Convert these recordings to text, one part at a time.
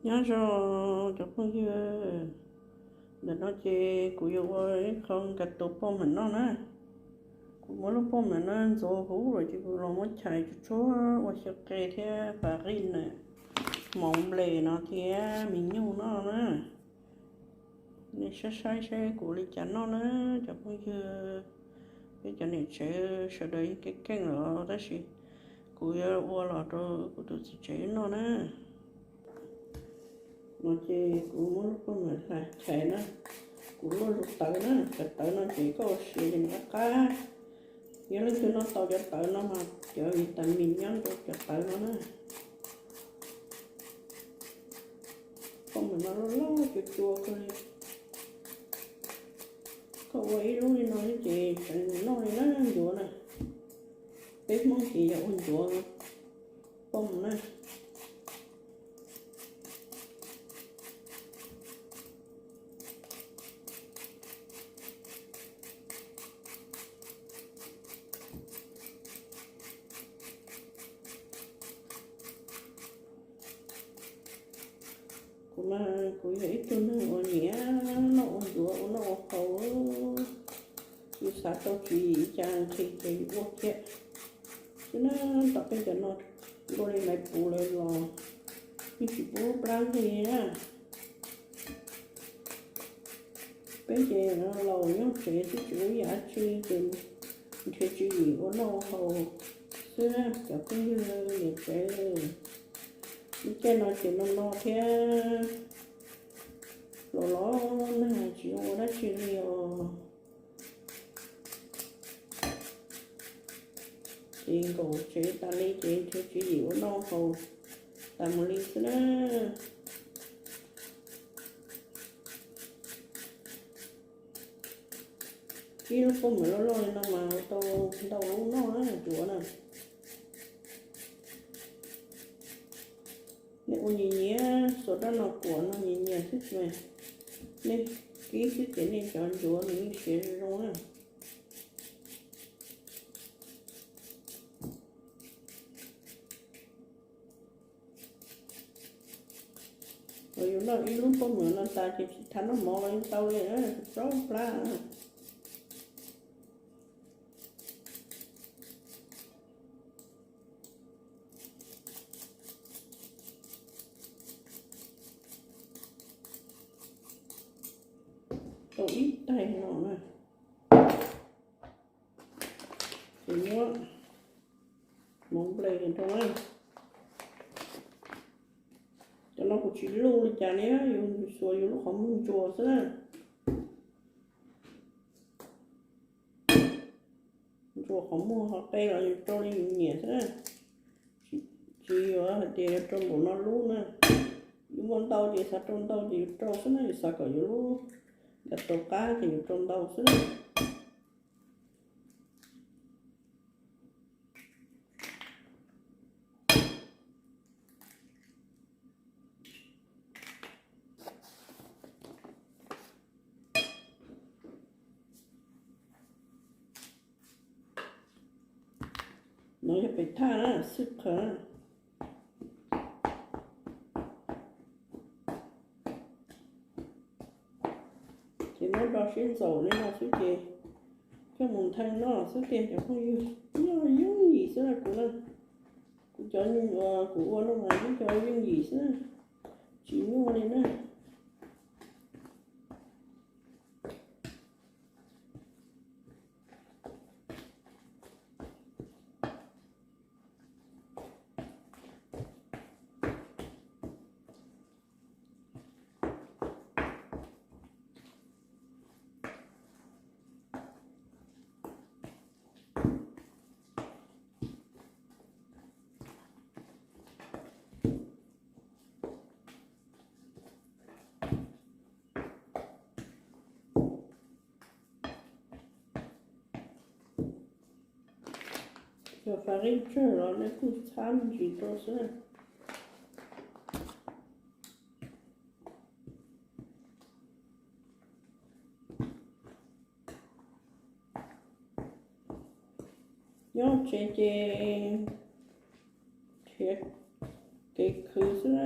Nyob zoo cov phooj ywg, ntawm no ces kuv yuav ua ib qho kas tus poj mam noj na. Kuv muab lub poj mam no ntxuav huv lawm ces kuv los muab chais tsuag tsuag ua xyaw qe thiab pas qij na, mov nples no thiab mis nyuj noj na. Nej saib saib saib kuv li cas noj na cov phooj ywg, peb cov niam tsev sawv daws yeej keej keej los tab sis kuv yuav ua los rau kuv tus txiv tsev noj na. No ces kuv muab lub poj mam chais na, kuv luaj zus tawv na, cov tawv no ces koj ua siav ces nws qab qab. Yog leej twg noj tau cov tawv no mas cov vitamin nyob rau cov tawv no na. Poj mam no loj loj cua cua kawg li. Koj ua ib lub li no ces tseem noj li na ncuav na. Peb Hmoob ces yog ua ncuav poj mam na. Kuv mas kuv yog ib tug neeg uas nyiam noj ua ncuav ua noj ua haus. Yus xav tau tswv yim ib cas nqhis ces yus ua kiag xwb na. Tom peb cov no luaj li maiv puv lawm los yeej tsis pub plab li na. Peb ces laus nyob tsev xwb tsis ua ib yam dab tsi ces nrhiav tswv yim ua noj ua haus xwb cov phooj ywg niam tsev. Lub caij no ces no no thiab los los nag tsis ua dab tsi li os. Ces nkaum tsev tas li ces nrhiav tswv yim ua noj haus tas mus li xwb na. Ib lub poj mam loj loj li no mas ua tau ntau lub noj na ncuav na. Nej ua nyias nyias xuas dab no kuam no nyias nyias xwb mas, nej kib xwb ces nej cov ncuav nws yeej siav zoo zoo na. Los yus noj ib lub poj mam no tas ces tsis tas noj mov los yeej tau li, tsaus plab. Tau ib taig no na, ces muab mov nples rau na. Cov no kuv tsis luj li cas li, yus xuas yus lub qhov muag ntsuas xwb na. Ntsuas qhov muag qhov qe los yus rau li yus nyiam xwb na. Tsis yuav hais tias yuav rau npaum no lub na. Yus muaj ntau ces xav rau ntau ces yus rau xwb na, yus xav kom yus lub nkas tau qab ces yus rau ntau xwb na. No yog pem thaj na, xwb qhawv. Ces muab do sib ntxaus li no xwb ces coj mus nthaij noj xwb tiag cov phooj ywg. Noj yooj yim xwb na kuv na. Kuv cov, kuv ua no mas yeej cov yooj yim xwb, tsis nyuaj li na. Cov fab qij tsawg los nej kuj txhab me ntsis rau xwb. Nyob tsev ces nrhiav kev Khwv xwb na,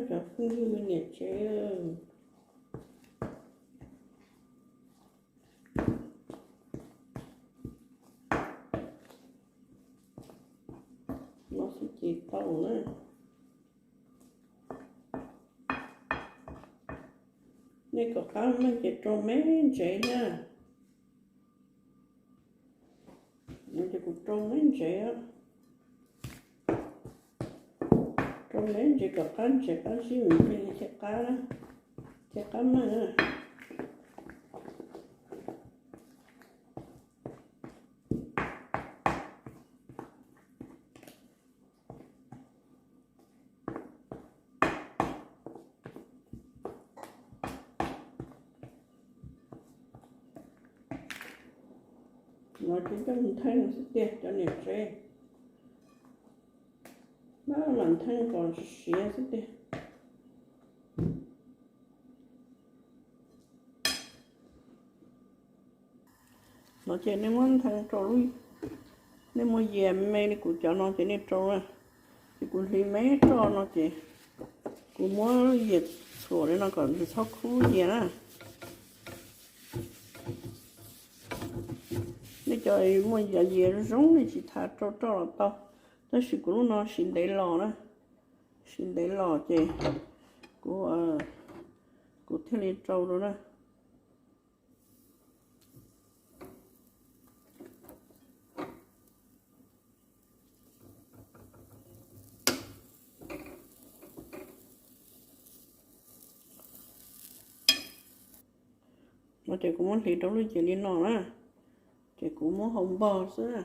cov phooj ywg niam tsev. No xwb ces tau na. Nej kom qab meej ces rau me ntsev na. Ces kuv rau me ntsev, rau me ntsev kom qab ntsev qab zib mus thiaj qab, thiaj qab meej na. No ces coj mus ntheej xwb tiag cov niam tsev. Maj mam ntheej kom siav xwb tiag. No ces nej muab ntheej rau lub, nej muab yias me li kuv cov no ces nej rau na. Ces kuv hliv me roj no ces kuv muab yias txhuam li no kom nws txhob khub yias na. Nej cov muaj cov yias zoo nej tsis tas rau roj los tau, tab sis kuv lub no siv ntev los na, siv ntev los ces kuv, kuv thiaj li rau rau na. No ces kuv muab hliv rau lub cev li no na, ces kuv muab hau npog xwb.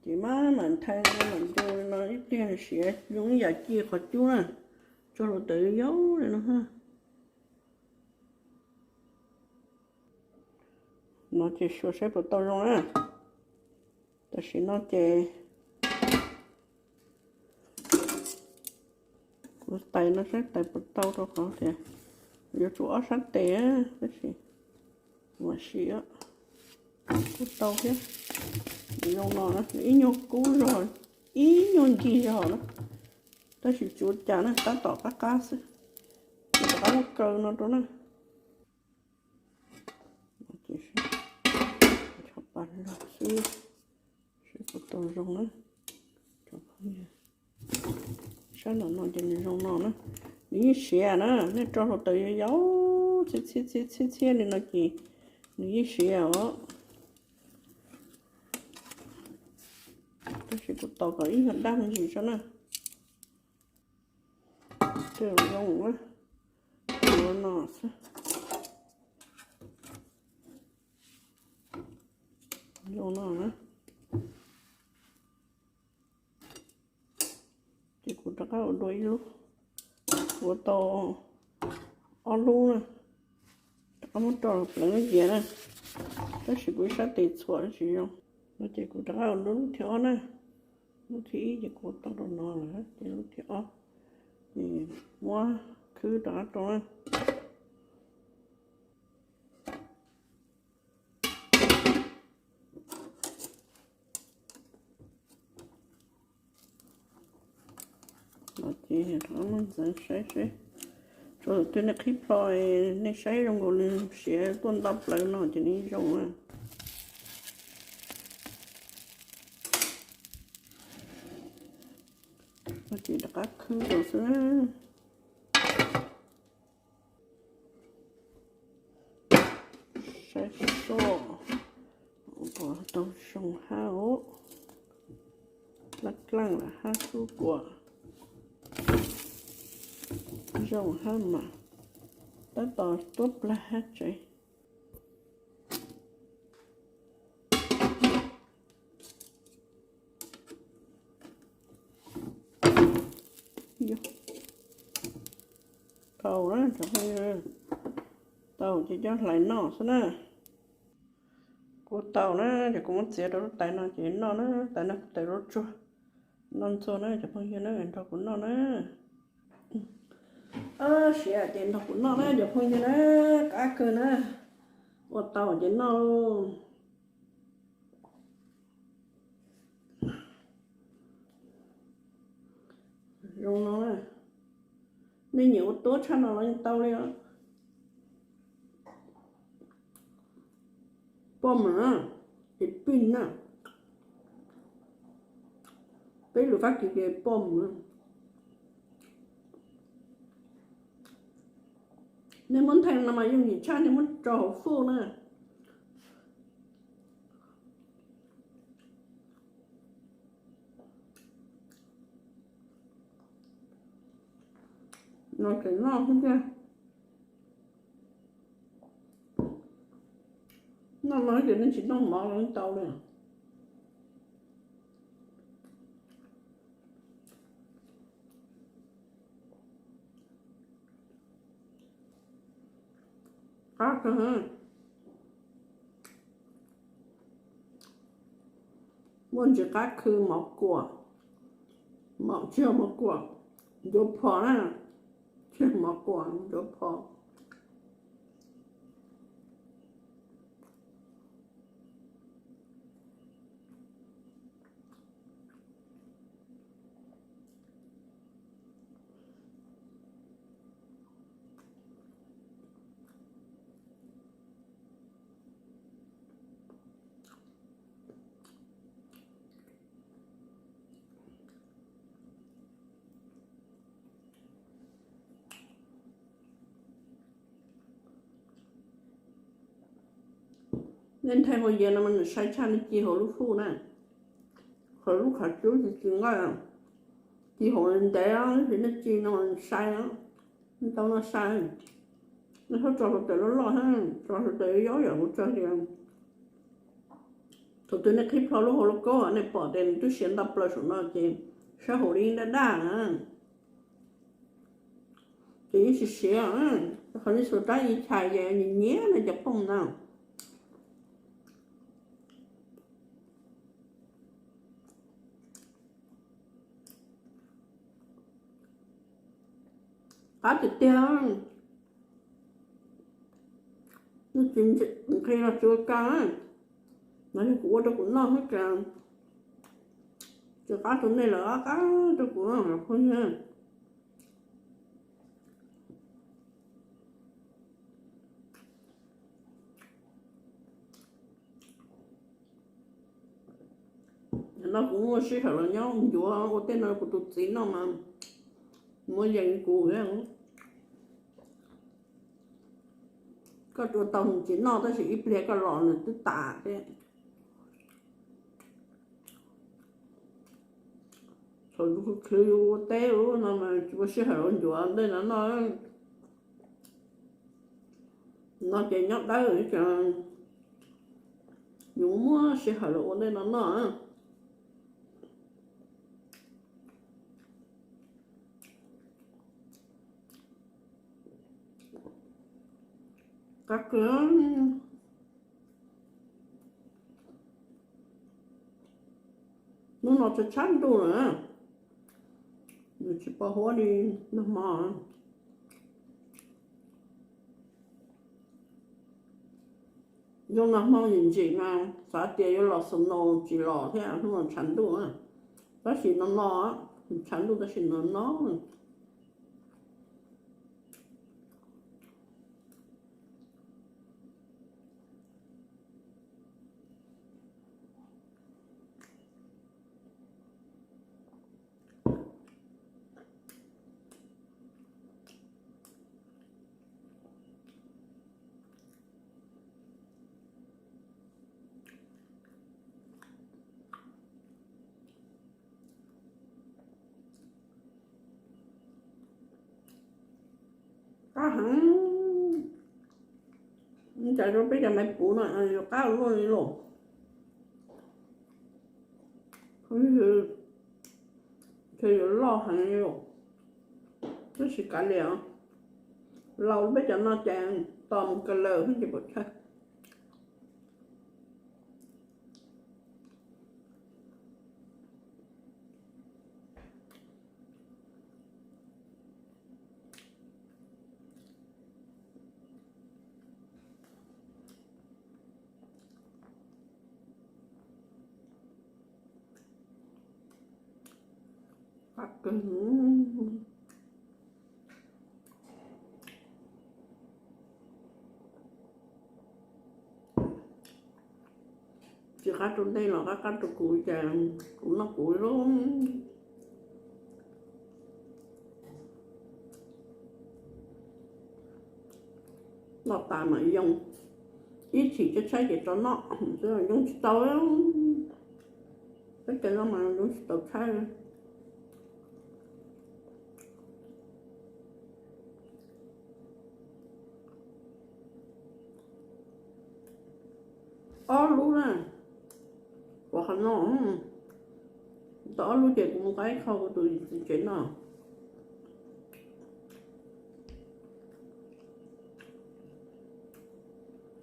Ces maj mam ntheej mam ncu no ib pliag siav zoo ib yam ci qhov cub na, tso hluav taws yau li no. No ces xyuas saib puas tau zoo na. Tam sim no ces kuv tais no saib tais puas tau rau qhov tias yuav tsum ob sab tes, tab sis mam sim, kuj tau thiab. Zoo no na, ib nyuag kub zog, ib nyuag ncig zog na, tab sis tsis ua cas na, tab tom qab qab xwb. Rov qab muab kaw no rau na. Tso pas log xwb, seb puas tau zoo na. Sab no no ces nws zoo no na, nws yeej siav na, nej rau hluav taws yau yau, txhiab txhiab txhiab txhiab li no ces nws yeej siav os. Tab sis kuv tos kom ib nyuag daj me ntsis tso na. Tej zoo na, ua no xwb. Zoo no na. Ces kuv rov qab ua dua ib lub, ua tau ob lub na. Rov qab muab rau pleev lub yias na, tab sis kuv ib sab tes txhuam tsis zoo. No ces kuv rov qab ua dua lub thib ob na. Lub thib ib ces kuv ua tau rau no lawm, ces lub thib ob ces muab khwb rov qab rau na. Ces rov qab muab ntxeev saib seb, tsuas twg nej qhib plho, nej saib zoo nkaus li siav tuaj nto plaws no ces nws zoo na. Ces rov qab khwb rau xwb. Saib soj, tau zoo hab os. Laj dlaaj lawm hab xub kuas. Zoo hab mas, tab tom tuab plag hab tsev. Tau na, tau ces coj hlais noj xwb na. Kuv tau na, ces kuv muab txiav rau lub tais no ces noj na, tais no kuv tais lub tsuag. Noj ntxuag na cov phooj ywg na, nrog kuv noj na. Siav ces nrog kuv noj na cov phooj ywg na, qab kawg na. Ua tau ces noj. Zoo no na. Nej nyiam ua tuab tshaj no los yeej tau li os. Pom mas, ces pij na. Peb lus Fab Kis ces pom mas. Nej muab nthe no mas yooj yim tshaj, nej muab tso hauv foob na. No ces noj xwb tiag. Noj no ces nej tsis noj mov los tau li. Qab kawg. Muaj ntsis qab khw mov kuam, tsis yog mov kuam, ncuav phom na, tsis yog mov kuam, ncuav phom. Nej nthe hua yias no mas nws sai tshaj, nej ci hauv lub foob na, hauv lub qhov cub ci ci nqaij, ci hauv ntev, nej ci no sai, nej tau no sai. Nej txhob tso hluav taws loj loj, tso hluav taws yob yam kuv tso tias, thaum twg nej qhib plho lub hauv lauj kaub nej pom tias nws twb siav nta plaws saum no ces sab hauv li daj daj na. Ces yeej tsis siav, qhov nej xuas rab i chais ces nyiam nyiam no cov phooj ywg. Qab tiag tiag. Nws tsis nqhis los tsis ua cas, no yog kuv ua rau kuv noj xwb cas. Tsis qab rau nej lawm, qab rau kuv phooj ywg. No kuv muaj sij hawm los nyob ncuav ua tej no kuv tus txiv noj mas muaj yees kuv. Koj ua tau tsis noj tab sis ib pliag koj los nws twb tas thiab. Thaum yus khwv khwv yus ua teb ua no mas tsis muaj sij hawm los ncuav ntej no noj. No ces nyob dawb ces yus muaj sij hawm los ua ntej no noj. Qab kawg. Hnub no tshav tshav ntuj lawm, nws tsis pom huab li nag hmo. Zoo nag hmo ntsim ntsim mas xav tias yuav los snow tsis los thiab, hnub no tshav ntuj, tab sis no no, tshav ntuj tab sis no no. Qab heev. Cas rau peb cov maiv puv no yuav qab luaj li los. Ntshe yuav loj heev li los, tab sis kav liam, laus peb cov no ces tos mus kawg lawm ces pom tsawg. Qab kawg. Tsis qab rau nej los qab qab rau kuv ces kuv noj kuv li. Noj tas mas yoo, ib chim tshaib tshaib ces tso noj, yoo tsis tau. Peb cov no mas yoo tsis tau tshaib. Ob lub na, ua qhov no, tau ob lub ces kuv mus nqa ib qho kuv tus txiv tsev noj.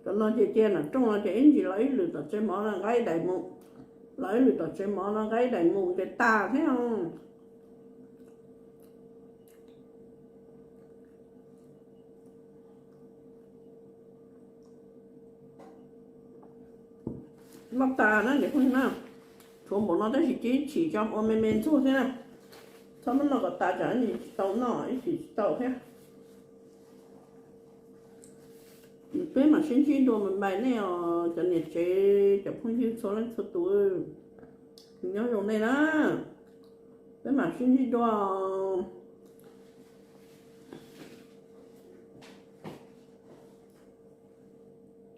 Cov no ces cia nram rooj no ces ib ntsis los ib lwm tom tsev mov no nqa ib daim mus, los ib lwm tom tsev mov no nqa ib daim mus ces tas thiab. Noj tas na cov phooj ywg na, tshuav npaum no tab sis cia ib chim tso ua me me ntxuag thiab na. Txhob muab noj kom tas tsam ib chim tsis tau noj ib chim tsis tau thiab. Peb mam sib ntsib dua mas npais nej os cov niam tsev cov phooj ywg txhua leej txhua tus, nyob zoo nej na. Peb mam sib ntsib dua.